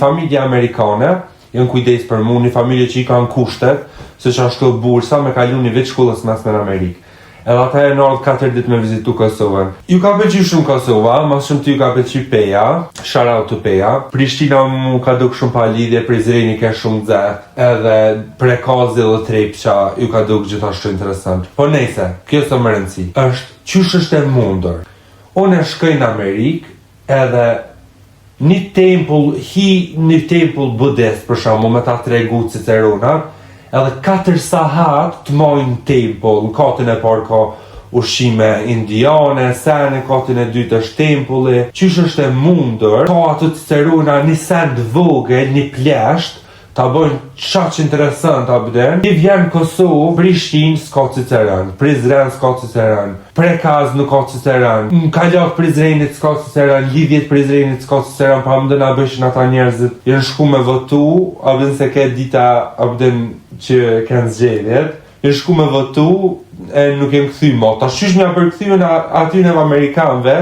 Familje amerikane, janë kujdes për mu, një familje që i kanë kushtet, se që ashtu bursa me kalu një vit shkollës mesme në Amerikë. Edhe ata janë ardhë 4 ditë me vizitu Kosovën. Ju ka pëlqy shumë Kosova, mas shumë të ju ka pëlqy Peja, shout out to Peja. Prishtina mu ka duk shumë pa lidhje, Prizreni ke shumë nxehtë, edhe Prekazi dhe Trepça ju ka duk gjithashtu interesant. Po nejse, kjo s'ë më rëndësi. Është qysh është e mundur. Unë e shkoj në Amerikë edhe një tempull, hi një tempull budist për shembull me ta tregu ciceronat, edhe 4 sahat të majnë tempull, në katën e parë ka ushqime indiane, sene, katën e dytë është tempulli, qysh është e mundur, ka ato cicerona një send vogël, një plesht, ta bojnë qaq interesant a bden. Ti vjen në Kosovë, Prishtinë s'ka ciceron, Prizren s'ka ciceron, Prekaz nuk ka ciceron, në Kalak Prizrenit s'ka ciceron, Lidhjet Prizrenit s'ka ciceron, pa më dëna bëshin ata njerëzit, janë shku me votu, a bden se ke dita a bden që kanë zgjedhjet, janë shku me votu, e nuk janë kthy mo. Tash qysh më ja përkthy në aty në amerikanëve?